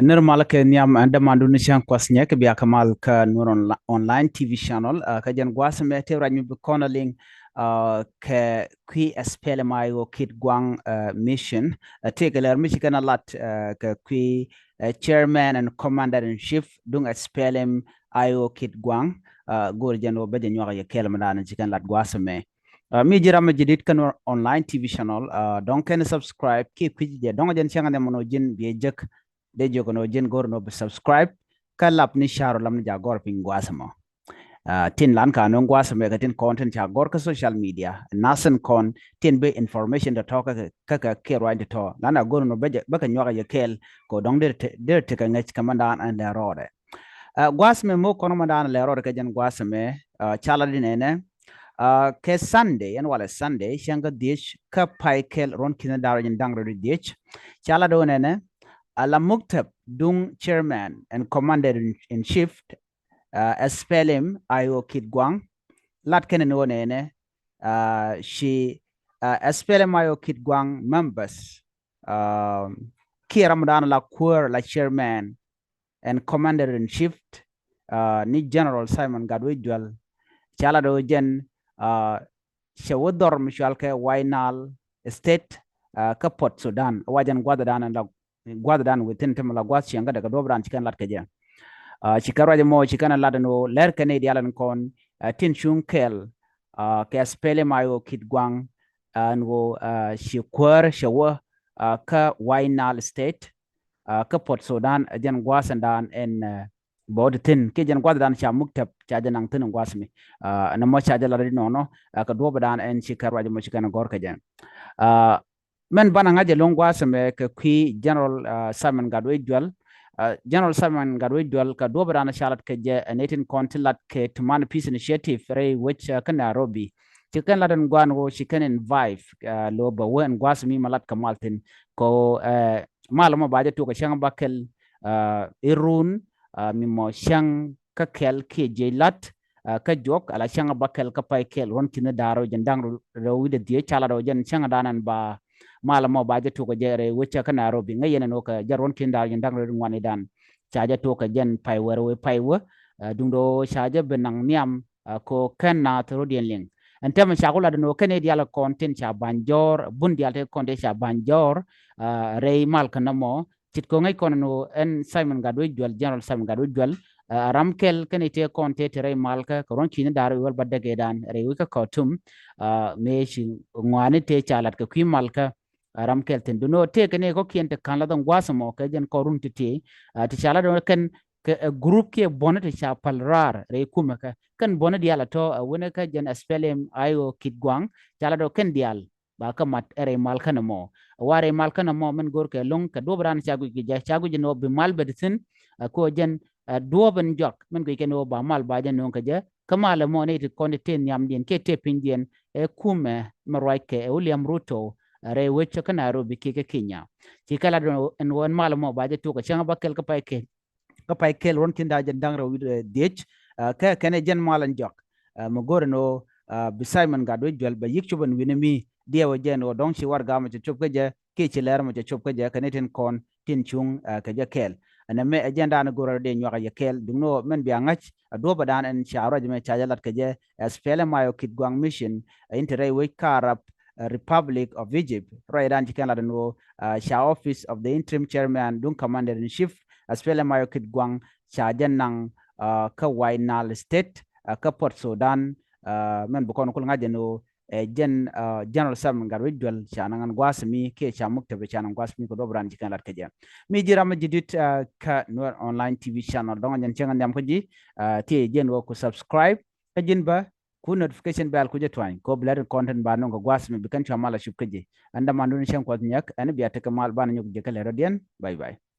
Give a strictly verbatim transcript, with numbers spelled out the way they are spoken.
Nir mal kɛ nhiam, ɛn dämandu ni cäŋ kuath nyɛ kɛ bia kɛ mal kä Nuer Onla-, Online T V channel. Kä jɛn gua̱a̱th mɛ tëë ruac mi bi kɔn a liŋ kɛ kui̱ SPLM IO Kitgwang mission. Tëë kɛ lɛr mi ci kɛn a lat kɛ kui̱ chairman and commander in chief duŋ SPLM IO Kitgwang. Go̱o̱r jɛn wä bä jɛ nyuak yɛ kɛl mɛ dan ci kɛn lat gua̱a̱th mɛ. Mi ji̱ ram mi ji̱ dit kä Nuer Online T V channel, dɔ̱ŋ kɛn subscribe kiɛ kui̱ jɛ dɔ̱ŋ jɛn cäŋ ni mɔnɔ ji̱n biɛ jek. Dee jiök nɔ ji̱n go̱r nɔ bi subscribe kä lap ni ca̱r ɔ lam ni ja gɔr piny gua̱a̱th mɔ. Tin lan ka nɔ gua̱a̱th mɛ kɛ tin kɔn tin ca gɔr kä social media, nath in kɔn tin bi information tɔ̱tɔ̱ kä kɛ kiɛ ruany tɔ̱tɔ̱ lan a go̱r nɔ bä kɛ nyuak yɛ kɛl kɛ dɔ̱ŋ dee tekɛ ŋäc kɛ mɛ dan ɛn lɛ rɔɔdɛ. Gua̱a̱th mɛ mɔ kɔn mɛ dan lɛ rɔɔdɛ kɛ jɛn gua̱a̱th mɛ. Ca la di nɛnɛ kɛ Sunday ɛn walɛ Sunday cäŋ kä dhiec kä pay kɛl ruɔ̱n ki̱n da̱r jɛn da̱ŋ rɛw di dhiec. Ca la di nɛnɛ a la muktab duŋ chairman and commander in, in chief, SPLM IO Kitgwang lat kɛn ni wä nɛnɛ ci SPLM IO Kitgwang members kiɛ ram dan la kuäär la chairman and commander in chief ni General Simon Gatwec Dual. Ca la di wä jɛn cɛ wä dhɔr mi cual kɛ White Nile State kä Port Sudan. Wa jɛn gua̱th dan la gua̱th dan within tim la gua̱th cieŋ kä dɛ kɛ duɔp dan ci kɛn lat kɛ jɛ. Ci kɛ ruac mɔ ci kɛn lat ni wä lɛr kɛn i̱ dial in kɔn tin cuŋ kɛl kɛ SPLM IO Kitgwang ɛn wä ci kuäär cɛ wä kä White Nile State kä Port Sudan. Jɛn gua̱th dan ɛn bä wä ti thin kiɛ jɛn gua̱th dan ca muktab ca jɛ naŋ thin gua̱th mi. Ɛn mɔ ca jɛ lat di nɔnɔ kɛ duɔp dan ɛn ci kɛ ruac mɔ ci kɛn gɔr kɛ jɛ. Mɛn banɛ ŋa̱c ɛlɔ̱ŋ gua̱a̱th ɛmɛ kɛ kui̱ General Simon Gatwec Dual. General Simon Gatwec Dual kɛ duɔ̱ɔ̱p ɛ da̱a̱n ca lat kɛ jɛ ɛ nɛy tin kɔn ti lat kɛ Tumani Peace Initiative rɛy wec kä Nairobi. Ci kɛn lat ɛn gua̱a̱n ɣöö ci kɛn invite lo̱ bɛ wee ɛn gua̱a̱th mi ma lat kɛ mal thi̱n kɛ ɣöö mal mɔ ba jɛ tok ɛ cäŋ ba kɛl irun mi mɔ cäŋ kä kɛl kiɛ jiɛc lat kä juɔk ala cäŋ ba kɛl kä pay kɛl ruɔ̱n ki̱n da̱r rɛw jɛn da̱ŋ rɛw wi̱cdɛ dhiec ca lat rɛw jɛn cäŋ da̱a̱n ɛn ba mal mɔ ba jɛ tuk jɛ rɛy wecä kä Nairobi ŋäc yɛn ɛn wä kɛ jɛ ruɔ̱n ki̱n da̱r jɛn da̱ŋ rɛw ŋuan i̱ da̱a̱n ca jɛ tuk kɛ jɛn pay wä rɛw pay wä. Duŋdɛ ca jɛ bi naŋ nhiam ko kɛn naath rɔ̱diɛn liŋ. Ɛn tɛmɛ ca ku lat ɛn wä kɛn i̱ dial kɔn tin ca ba̱ny jɔɔr bun dial te kɔn te ca ba̱ny jɔɔr rɛy mal kä nɔmɔ. Cit kɔŋ ŋäc kɔn ni wä ɛn Simon Gatwec Dual, General Simon Gatwec Dual ram kɛl kɛn i̱ tëë kɔn tëë ti rɛy malkä kɛ ruɔ̱n ki̱n da̱r i̱ wäl ba däk ëëdan rɛy wec kä Khartoum. Mëë ci ŋɔaani tëë ca lat kɛ kui̱ malkä ram kɛl thi̱n duno tëë kɛn i̱ kɔ̱kiɛn ti ka̱n la dhɔŋ gua̱a̱th ɛmɔ kɛ jɛn kɔn run ti tëë ti ca la dhɔŋ kɛn kɛ group kiɛ buɔ̱ni ti ca päl raar rɛy kumɛ kɛ kɛn buɔ̱ni diaal a tɔ̱ a wänɛ kä jɛn SPLM IO Kitgwang ca la dhɔŋ kɛn diaal ba kä mat ɛ rɛy mal känɛ mɔ. Wa rɛy mal känɛ mɔ mɛn go̱r kɛ lo̱ŋ kɛ duɔ̱ɔ̱p raan ca guic kɛ jɛ ca guic ni wä bi mal bɛ ti thi̱n. Ɛ kɛ wä jɛn ɛ duɔ̱ɔ̱p ɛn jɔak mɛn guic kɛn wä ba mal ba jɛ no̱o̱ŋ kɛ jɛ kä mal ɛmɔ ni ti kɔn ti tëë nhiamdiɛn kiɛ tëë pinydiɛn ɛ kumɛ mɛ ruac kɛ ɛ William Ruto ɛ rɛy wec kä Nairobi kiɛ kä Kenya. Ci kɛ lat ɛn wä ɛn mal ɛmɔ ba jɛ tok ɛ cäŋ ba kɛl kä pay kɛ kä pay kɛl ruɔ̱n ki̱n da̱r jɛn da̱ŋ rɛw wi̱cdɛ dhiec. Kä kɛn ɛ jɛn mal ɛn jɔak mɛ go̱r ɛn ɣöö bi Simon Gatwec Dual bɛ yi̱k cop ɛn wi̱n ɛmi diɛw ɛ jɛn ɣöö dɔ̱ŋ ci warɛgak mɛ cɛ cop kä jɛ kiɛ ci lɛr mɛ cɛ cop kä jɛ kɛ ni tin kɔn tin cuŋ kɛ jɛ kɛɛl. Ɛn ɛmɛ ɛ jɛn da̱a̱n go̱r ɛ dee nyuak ɛ jɛ kɛɛl duŋni ɣöö mɛn bia ŋa̱c ɛ duɔ̱ɔ̱p ɛ da̱a̱n ɛn ca ruac ɛmɛ ca jɛ lat kɛ jɛ SPLM IO Kitgwang mission in te rɛy wec kä Arab Republic of Egypt. Ruac ɛ da̱a̱n ci kɛn lat ɛn ɣöö ca office of the interim chairman duŋ commander in chief SPLM IO Kitgwang ca jɛ naŋ kä White Nile State kä Port Sudan. Mɛn bi kɔn kul ŋa̱c jɛ ni ɣöö ɛ jɛn General Simon Gatwec Dual ca naŋ ɛn gua̱a̱th mi kiɛ ca muktab ca naŋ gua̱a̱th mi kɛ duɔ̱ɔ̱p raan ci kɛn lat kä jɛ. Mi ji̱ ram mi ji̱ dit kä Nuer Online T V channel dɔ̱ŋ jɛn cäŋ nhiam kä ji̱ ti jɛn ɣöö ku subscribe kä ji̱n bä ku notification bell ku jɛ tuany kɛ ɣöö bi lät in content ba no̱ŋ kɛ gua̱a̱th mi bi kɛn cua mal a cup kä ji̱. Ɛn dämandu ni cäŋ kuɔth nyɛk ɛn bia tekɛ mal banɛ nyɔk jɛ kä lɛ rɔ̱diɛn. Bye bye.